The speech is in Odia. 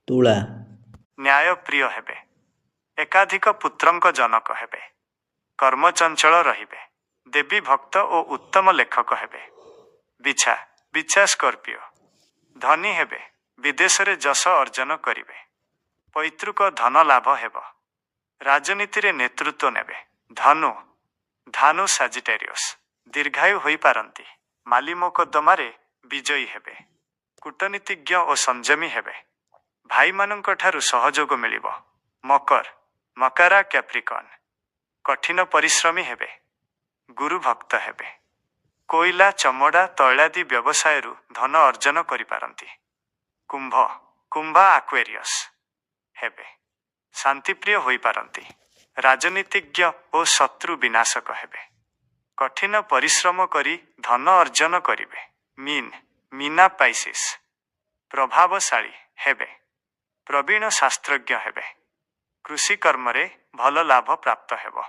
ତୁଳା, ନ୍ୟାୟପ୍ରିୟ ହେବେ। ଏକାଧିକ ପୁତ୍ରଙ୍କ ଜନକ ହେବେ। କର୍ମଚଞ୍ଚଳ ରହିବେ। ଦେବୀ ଭକ୍ତ ଓ ଉତ୍ତମ ଲେଖକ ହେବେ। ବିଛା, ବିଛା ସ୍କର୍ପିଓ। ଧନୀ ହେବେ। ବିଦେଶରେ ଯଶ ଅର୍ଜନ କରିବେ। ପୈତୃକ ଧନ ଲାଭ ହେବ। ରାଜନୀତିରେ ନେତୃତ୍ୱ ନେବେ। ଧନୁ, ଧାନୁ ସାଜିଟେରିୟସ୍। ଦୀର୍ଘାୟୁ ହୋଇପାରନ୍ତି। ମାଲିମୋକଦ୍ଦମାରେ ବିଜୟୀ ହେବେ। କୂଟନୀତିଜ୍ଞ ଓ ସଂଯମୀ ହେବେ। ଭାଇମାନଙ୍କଠାରୁ ସହଯୋଗ ମିଳିବ। ମକର, ମକାରା କ୍ୟାପ୍ରିକନ୍। କଠିନ ପରିଶ୍ରମୀ ହେବେ। ଗୁରୁଭକ୍ତ ହେବେ। କୋଇଲା, ଚମଡ଼ା, ତୈଳାଦି ବ୍ୟବସାୟରୁ ଧନ ଅର୍ଜନ କରିପାରନ୍ତି। କୁମ୍ଭ, କୁମ୍ଭା ଆକ୍ୱେରିୟସ୍ ହେବେ। ଶାନ୍ତିପ୍ରିୟ ହୋଇପାରନ୍ତି। ରାଜନୀତିଜ୍ଞ ଓ ଶତ୍ରୁ ବିନାଶକ ହେବେ। କଠିନ ପରିଶ୍ରମ କରି ଧନ ଅର୍ଜନ କରିବେ। ମୀନ, ମୀନା ପାଇସିସ୍। ପ୍ରଭାବଶାଳୀ ହେବେ। ପ୍ରବୀଣ ଶାସ୍ତ୍ରଜ୍ଞ ହେବେ। କୃଷିକର୍ମରେ ଭଲ ଲାଭ ପ୍ରାପ୍ତ ହେବ।